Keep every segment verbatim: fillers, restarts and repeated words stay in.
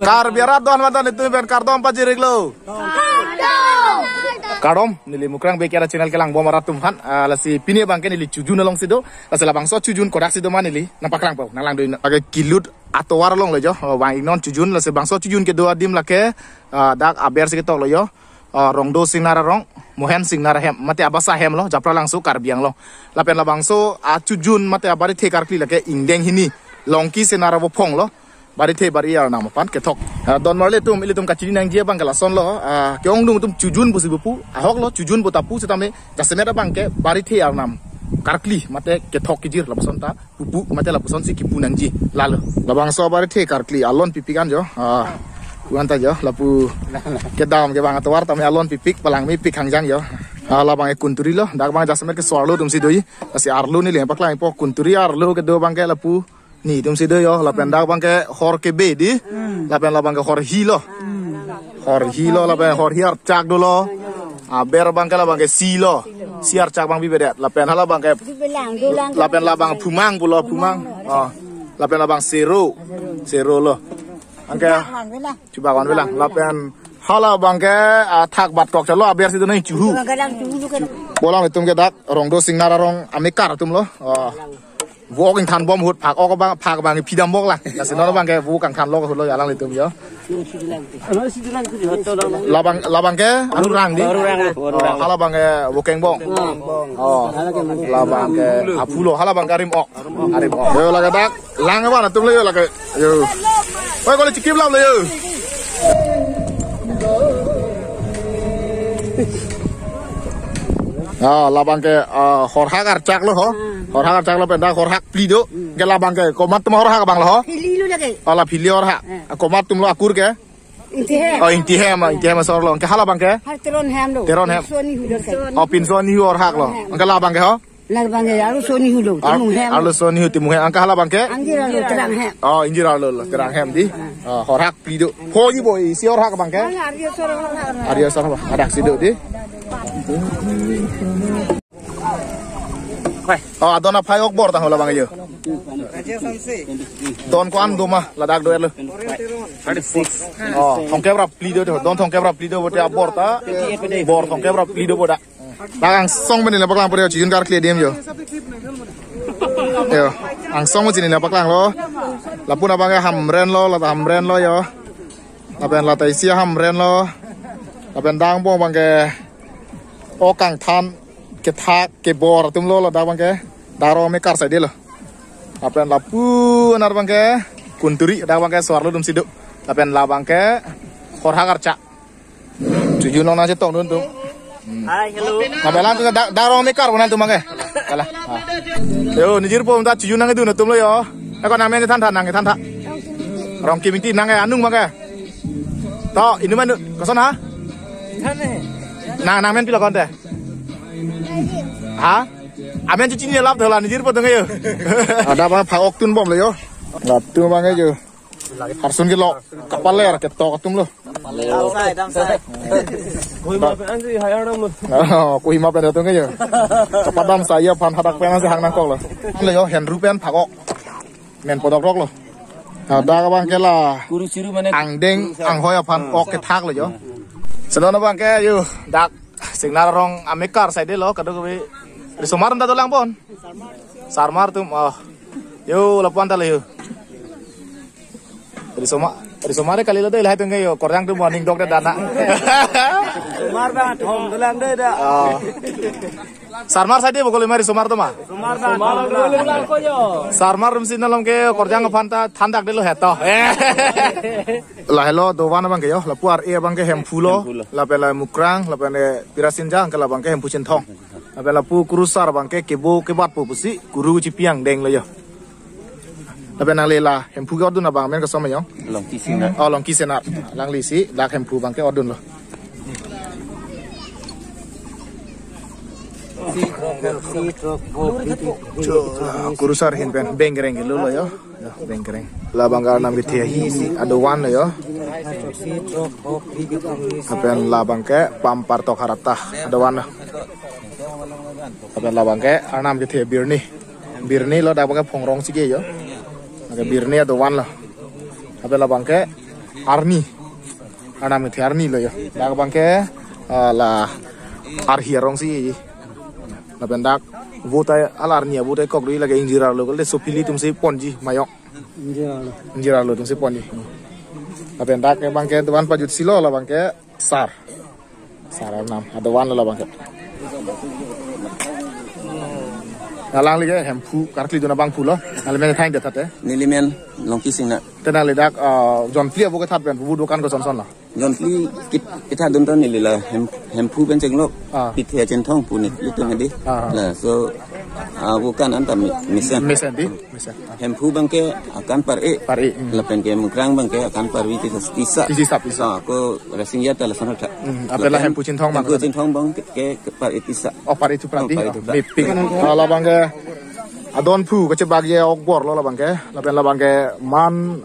Karbi arat do-an vanta netum pen kardom pajir-iklo. Kardom, neli Mukrang Bey Kiara channel kelang bom arat atum aphan. Ah, lasi pini abangke neli Chojun alongsi do. Lasi labangso Chojun kodaksi do ma neli nangpaklangpo, nanglang do. Lake kilut atovar along lo jo. Oh, vang-iknon Chojun, lasi bangso Chojun kedo adim lake, ah, dak abersi ketoklo jo. Ah, Rongdo Singnar arong, Mohen Singnar ahem, mate abasa ahem lo, Japralangso, Karbi Anglong. Lapen labangso a-Chojun mate abarithe karkli lake ingdeng hini, Longki Singnar abophong lo. Barithe bari arnam aphan kethok. Ah, don marli atum, ilitum kachini nangji abangke lason lo, ah, ke-ongdung atum Chojun pusi bupu, ahok lo, Chojun pu ta pu setame, jasemet abangke barithe arnam karkli mate kethok kejir lapuson ta pupu mate lapusonsi kipu nangji. Lalo labangso abarithe karkli alon pipik an jo. Ah, pu-an ta jo, lapu kedam kevang atovar tame alon pipik, palang mepik hangjang jo. Ah, labang e kunturi lo, dak abang jasemet ke so-arlo atumsi do-i. Lasi arlo neli nangpaklangpo, kunturi arlo kedo abangke lapu netumsi do jo. Lapen dak abangke hor kebe di. Lapen labangke horhi lo. Horhi lo, lapen horhi archak dolo. Aber abangke labangke si lo. Si archak abang bibedet. Lapen halabangke, lapen labang phumang pulo, phumang. Oh. Lapen labang sero. Sero lo. Anke chubak vanvelang. Lapen halabangke, ah, thak bat kok chalo, abersi do nang chuhu. Bolang netum ke dak Rongdo Singnar arong amekar atum lo. Oh. Vo kangthan bom ahut phak-ok abang, phak abang phidam bok lang. Lasi non abangke vo kangthan lok ahut lo alanglitum jo. Labang, labangke arurang di. Arurang, arurang. Oh, halabangke vo kengbong. Oh, labangke aphu lo, halabangke arim-ok. Arim-ok. Yo, lake dak lang abang atum lo jo, lake. Yo. Oi, kole chikip lam lo jo. Ah, labangke, ah, horhak archak lo ho. Horhak archak lo, pendak horhak phli do. Ke labangke komat atum ahorhak abang lo ho. Phli lo lake. Oh, la phli ahorhak. Ah, komat atum lo akur ke? Ingtihem. Oh, Ingtihem, ah, Ingtihem asor lo. Ke halabangke? Hal Teronhem lo. Teronhem. Pinso Nihu lo lake. Oh, Pinso Nihu ahorhak lo. Teronhem. Ke labangke ho? Labangke Arloso Nihu lo. Ar-, Timung hem. Arloso Nihu Timung hem. Anke halabangke? Ingjir arlo Terang hem. Oh, Ingjir arlo lo, Terang hem di. Oh, horhak phli do. Ho ji bo, isi horhak abangke? Arya asor horhak. Arya asor abang. Adak si do di. Oh, adon aphai-ok bor tang labang jo. Don ko-an do ma, ladak do-etlo. Oh, thomkep ra phli do, don thomkep ra phli do, bote abor ta. Bor thomkep ra phli do boda. Dak angsong pen neli nangpaklangpo jo, Chojun karkli adim jo. Jo, angsong pen neli nangpaklanglo. Lapu-an abangke Hamren lo, lata Hamren lo jo. Lapen lata isi Hamren lo. Lapen dak angbong abangke ok kangthan kethak kebor atum lo, ladak abangke. Dak arong amekar side lo. Lapen lapu-an abangke kunturi, dak abangke so-arlo atumsi do. Lapen labangke horhak archak. Chojun along nangchetongdun atum. Hmm. Hai, hello. Kapelang tu dak, dak arong amekar bonan atum abangke. Kalang. Ah. Jo, nejirpo ta Chojun nangkedun atum lo jo. Eko nangmen thantha, nangkethantha. Rongkim Ingti nang ke anung abangke. To, inut mane, koson ha? Nang, nangmen pilo konte? Ha? Amen chechinine lap dola, nejirpo tong jo. Ada abang phak-ok tunbomlo jo. Latum abangke jo. Harsun kelo, kapaler ketok atum lo. Damsai, damsai. Kohima pen ansi hai arnam lo. Oh, Kohima pen atum ke jo. Kapadamsai aphan hadak pen ansi hang nangkoklo. Lo jo, Henru pen phak-ok. Men podok rok lo. Nah, dak abangke la Kuru siru mane angdeng anghoi aphan ok kethak lo jo. Senon abangke jo, dak Singnar arong amekar side lo, kadokave. Risomar anta dolang pon. Sarmar atum, oh. Jo, lapu-an ta lo jo. Risomar, risomar kali lo dei lahai atum ke jo, korjang atum aning dok de dana. Risomar abang thom dolang dei da. Oh. Sarmar side bo kali ma risomar atum ma? Risomar abang thom dolang. Sarmar atumsi nalom ke korjang aphan ta thandak delo heto. Lahelo dovan abangke jo, lapu ar-e abangke Hemphu lo, Hemphu lo. Lapen la Mukrang, lapen, eh, Pirasinja, anke labangke Hemphu Chinthong. Lapen lapu kurusar abangke kebo kebatpo pusi, kuru chipi angdeng lo jo. Lapen nangli la Hemphu ke-otdun abang amen koson ma jo? Longki Singnar. Oh, Longki Singnar. Alanglisi dak Hemphu abangke otdunlo. Kurusar ahin pen bengkreng kelo lo jo. Jo, bengkreng. Labang arnam kethe ahi adovan lo jo. Lapen labangke Pam Partok Harata adovan lo. Lapen labangke arnam kethe Birni. Birni lo, dak abangke Phongrong sige jo. Oke, Birni adovan lo. Lapen labangke arni. Arnam kethe arni lo yo. Dak abangke, ah, la arhi arong si. Lapen dak vote ai, ala arni avote ai kok dui lake ingjir arlo le sophili atum si ponji mayok. Ingjir arlo. Ingjir arlo atum si ponji. Lapen dak abangke dovan pajutsi lo, labangke sar. Sar arnam. Adovan lo labangke. Alangli ke Hemphu karkli dun abangphu lo. Nangli men thang det thate. Neli men Longki Singnar. Te nangli dak, ah, jon phli avo kethat pen, vo dokan kosonson lo? Jon phli kit-, kethat dun ton neli la Hem-, Hemphu pen chenglok. Ah. Pithe Chinthong pu ne, itum hedi. Ah. Laso, ah, vo kan anta mi-, mesen. Mesen di? Mesen. Ah. Hemphu abangke akan par-e. Par-e, hmm. Lapen ke Mukrang abangke akan parvi tisa, tisa. Tisa, tisa. Ah, ko Rasinja ta lason tha. Hmm, apela Hemphu Chinthong abang. Hemphu Chinthong abangke, ke, ke par-e tisa. Oh, par-e tu pranti. Oh, par-e tu. Oh, pranti. Mepik. Ah, labangke adon phu kachebak ye okbor lo labangke. Lapen labangke man,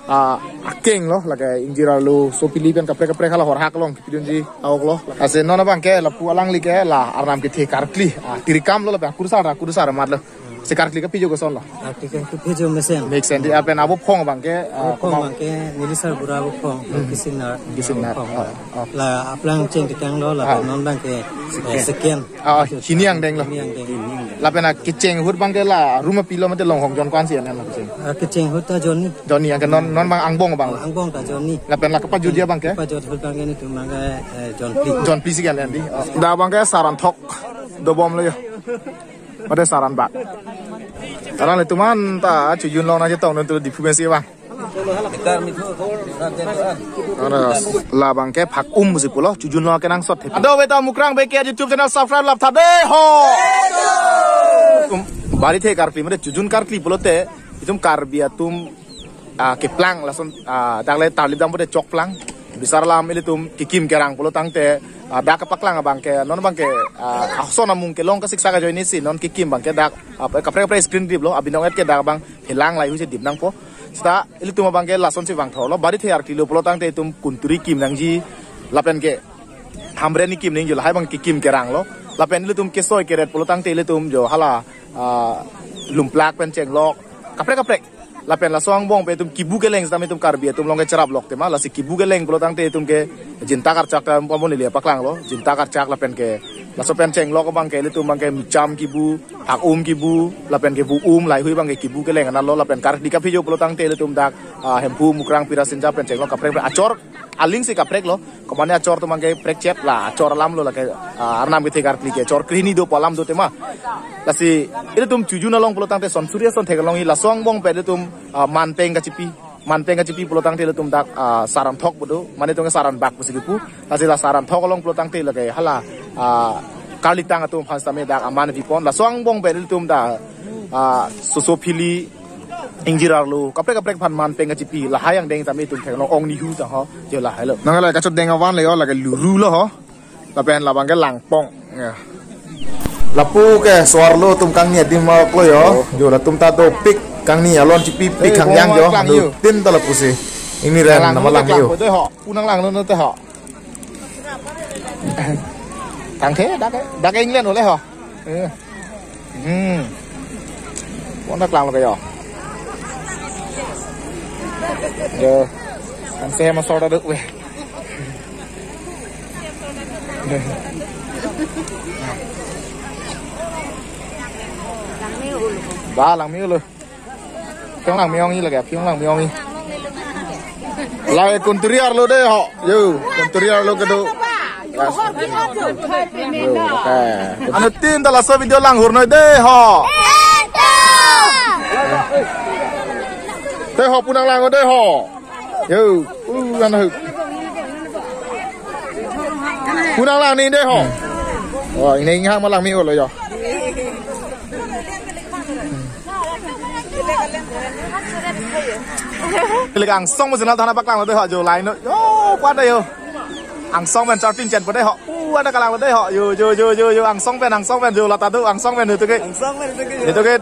ah, akeng lo, lake ingjir arlo sophili pen kaprek kaprek hala horhak along kipidunji aok lo. Lasi non abangke lapu alangli ke la arnam kethe karkli. Ah, tirikam lo lapen kurusar, kurusar amat lo. Si karkli kaphi jo koson lo? Karkli kaphi jo mesen. Mesen di, lapen avo phong abangke, ah, avo phong koma- abangke neli sarbura avo phong, hmm, Longki Singnar. Longki Singnar. Avo phong. Ah, ah. La aplang cheng tikang lo, la, ah, non abangke, eh, second. Ah, hini angdeng lo. Hini angdeng. Lapen akecheng ahut abangke la room api lo mate longhong jon ko-an si an lo kecheng? Ah, kecheng ahut ta jon ni. Jon ni, anke non, non abang angbong abang lo? Angbong ta jon ni. Lapen la kepajutji abangke? Kepajut ahut abangke netum abangke, eh, jon phli. Jon phli si kan di. Oh. Dak abangke sar anthok dobom lo yo. Mate sar anbak. Alanglitum anta chojun long nangchetong dun tu Diphu pensi abang. Aro, labangke phak um si pulo, chojun long kenangsot thepi. Ado beta Mukrang Bey K R YouTube channel subscribe lap tha dei ho. Um, Barithe karkli, mate chojun karkli pulote, itum Karbi atum, ah, keplang lason, ah, dak le tarlip dam pulote chokplang. Bisar alam ilitum kekim kerang pulo tangte, ah, dak kepaklang abangke, non abangke, ah, ason amung kelong kasiksak ajoine si non kekim abangke dak, ah, kaprek kaprek screen rip lo, abinong et ke dak abang helang lahai hui si dip nangpo. Seta ilitum abangke lasonsi vangthu lo, Barithe karkli lo pulo tangte itum kunturi kim nangji, lapen ke Hamren ni kim nangji, lahai abang kekim kerang lo. Lapen ilitum kesoi keret pulo tangte ilitum jo hala, ah, lumplak pen chenglok kaprek kaprek. Lapen laso angbong pen itum kibu keleng setame itum Karbi atum along ke cherap lok tema, lasi kibu keleng pulo tangte itum ke jinta karchak ta pamon ili paklang lo, jinta karchak lapen ke laso pen chenglok abangke ilitum abangke micham kibu, phak um kibu, lapen ke vo um lahai hui abangke kibu keleng anat lo, lapen karkli kaphi jo pulo tangte ilitum dak, ah, Hemphu Mukrang Pirasinja pen chenglok kaprek kaprek achor aling si kaprek lo, komane achor atum abangke prekchep la, achor alam lo lake, ah, arnam kethe karkli ke, chor krehini do pu alam do tema. Lasi, ilitum chojun along pulo tangte son suri son thek along i laso angbong pen ilitum, ah, manpeng kachipi, manpeng kachipi pulo tangte ilitum dak, ah, sar anthok pu do, mane itum ke sar anbak pusi kipu, lasi la sar anthok along pulo tangte lake hala, ah, karlitang atum aphan setame dak aman pipon, laso angbong pen ilitum dak, ah, sosophili, ingjir arlo, kaprek kaprek aphan manpeng kachipi, lahai angdeng tame itum theklong ong nihu ta ho, jo lahai lo. Nang la kachot deng avan le yo, lake luru lo ho. Lapen labangke langpong. Ya. Lapu ke so-arlo atum kangni adim ma klo yo. Oh. Jo latum ta dopik kangni alon chipipik. Eh, hangyang bong jo. Lang yo. Tin ta lapusi. Ini ren lang nama lo lang te yo. Klang po te ho. Pu nanglang lo te ho. Tangte, dak, dak England ole ho. Eh. Hmm. Pon ta klang lo ke yo. Yo. Kan se ma sor ta duk we. Ba lang mi ulo. Phiong lang mi ong-i lake, phiong lang mi ong-i. Lake kunturi arlo dei ho. Yo, kunturi arlo kedo. Yo, okay. Anuttin ta laso video langhur noi dei ho. Dei ho, pu nanglang dei ho. Yo, uh, anu. Pu nanglang ni dei ho. Wah, ini inghang malang mi ulo yo. Lake angsong mo channel than paklang lo dei ho jo line no. Yo, pu dei yo. Angsong pen charpin chen pu dei ho. Pu ada kalang lo dei ho. Yo, yo, yo, yo, yo, angsong pen, angsong pen jo lata do, angsong pen itu ke. Angsong pen itu ke. Itu ke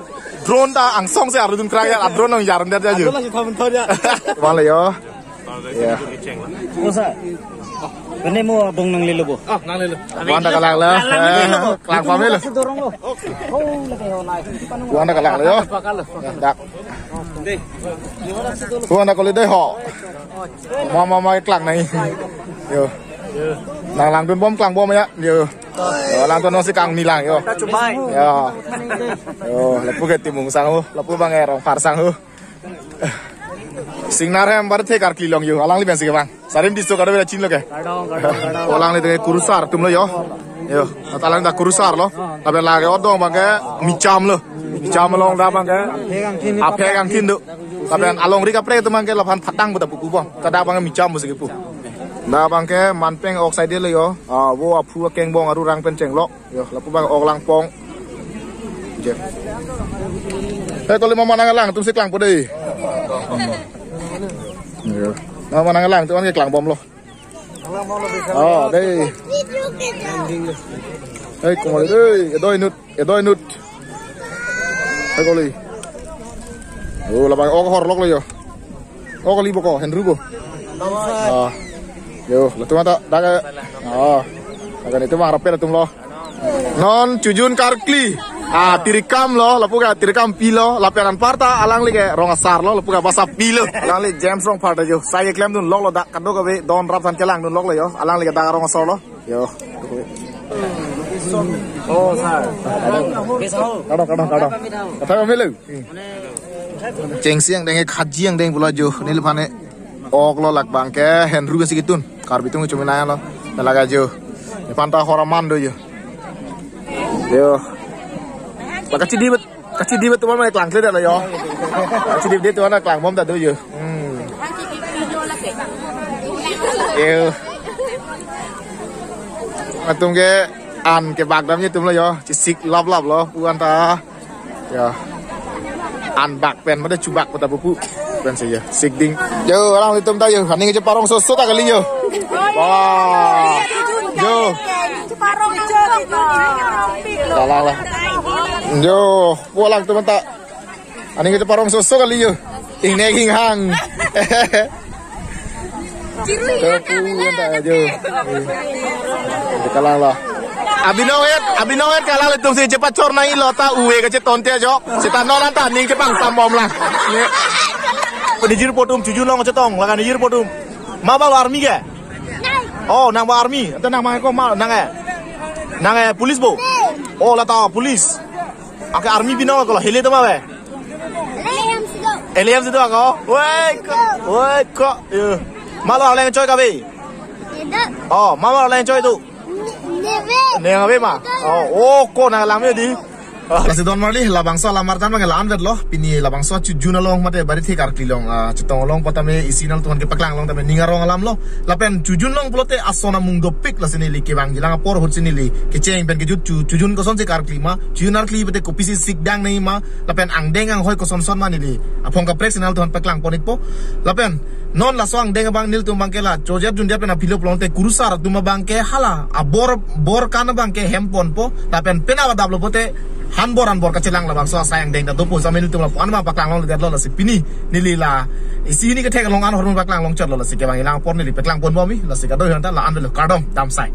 drone ta angsong si arudun krak ya, drone nong yarun der ya jo. Drone lagi kamu tahu ya. Wale yo. Ya. Osa. Kene mo abong nanglelo bo. Ah, nanglelo. Wan ta kalang lo. Kalang lo bo. Eh, kalang pame lo. Dorong lo. Oh, lagi ho lai. Wan ta kalang lo yo. Dak. Wan ta kali dei ho. Mama mai kalang nai. Yo. Nang langdun bom kalang bom ya. Yo. Yo, langdun nasi kang milang yo. Yo. Yo, lapu ke Timung sang ho, lapu bang erong par sang ho. Singnar hem bar the karkli long yo, alangli pensi ke bang. Sarim diso kado bela chin lo ke. Kardom, kardom, kardom. Alangli te kurusar atum lo yo. Yo, ata alang ta kurusar lo. Tapi lake odong bang ke micham lo. Micham along ta bang ke. Aphe kangthin do. Tapi alongri kaprek atum bang ke laphan phatang puta pupu bom. Tada bang ke micham musi kepu. Da bang ke manpeng oxide lo yo. Ah, vo aphu akeng bong aru rang pen cheng lo. Yo, lapu bang ok langpong. Je. Hei, kali mama nanglang, atumsi klangpo dei. Yo. Mama nanglang, atum ke klang bom lo. Oh, dei. Hei, kumari dei, edoi nut, edoi nut. Hei, kali. Oh, labang ok horlok lo yo. Oh, kali boko, Henry bo. Ah. Yo, latum ta, dak. Ah. Dak ni tu bang rapet atum lo. Non chojun karkli. Ah, tirikam lo, lapu ke tirikam pi lo, lapen anparta alangli ke rong asar lo, lapu ke basa pi lo. Alangli James Rongphar ta yo. Sai klemdun lok lo dak kadokave don rap than kelangdun lok lo yo. Alangli ke dak rong asar lo. Yo. Oh, sir. Kardom, kardom, kardom. Kata kami lo. Chengsi angdeng, khaji angdeng pula jo. Neliphan ne ok lo, lak bang ke Henry ke si ketun. Karbi atum chumi naya lo. Nelaga jo. Nephan ta horaman do jo. Yo. Baka chidi bet, kachidi bet atum ma klangkle ta lo yo. Kachidi bet atum ma klang bom ta do jo. Hmm. Yo. Atum ke an kebak damji atum lo yo. Chesik laplap lo. Pu-an ta. Ya. An bak pen mate chubak puta pupu. Pensi ya. Sikding. Yo, alanglitum ta yo. Aning cheparong soso ta kali yo. Wah. Yo. Kalang la. Yo, pu alangtum ta. Aning cheparong soso kali yo. Ingnek inghang. Kalang lo. Abinong et, abinong et kalang atumsi chepachor nangji lo ta uve kacheton te jo. Seta non anta aning chepangsam bom lang. Nijirpo atum chojun long chetong, laga nijirpo atum. Ma bang lo army ke? Oh, nang bang army. Anta nang ma ko ma nang eh. Nang eh police bo. Oh, lata police. Ake army binong ko lo, hele atum ave. L A M si do. L A M si do ako. Woi ko. Woi ko. Yo. Ma lo arleng choi kave. Edo. Oh, ma lo arleng choi tu. Neve. Neve ma. Oh, oh, ko nang lang me di. Ah. Lasi don marli, labangso alam arjan bang la-an vet lo, pini labangso chojun along mate bari the karkli long, ah, chetong along pu tame isi nangtum aphan kepaklang long tame ning arong alam lo, lapen chojun long pulote ason amung dopik lasi neli kevangji lang apor ahutsi neli kecheng pen kejut cho, chojun kosonsi karkli ma, chojun arkli pute kopisi sikdang nangji ma, lapen angdeng anghoi kosonson ma neli aphong kaprek si nangtum aphan paklang pon-ikpo, lapen non laso angdeng abang nelitum bang ke la, chojet jundet pen aphi lo pulote kurusar atum abang ke hala, abor, bor kan abang ke hem ponpo, lapen penap adap lo pote, hanbor hanbor kachelang labangso asai angdeng ta dopo, same nelitum lapu-an abang paklang longledet lo lasi pini, neli la, isi hini kethek along an ahormu paklang long chot lo lasi kevangji lang apor neli paklang pon bom-i, lasi kadokave aphanta la-an vet lo kardom, damsai.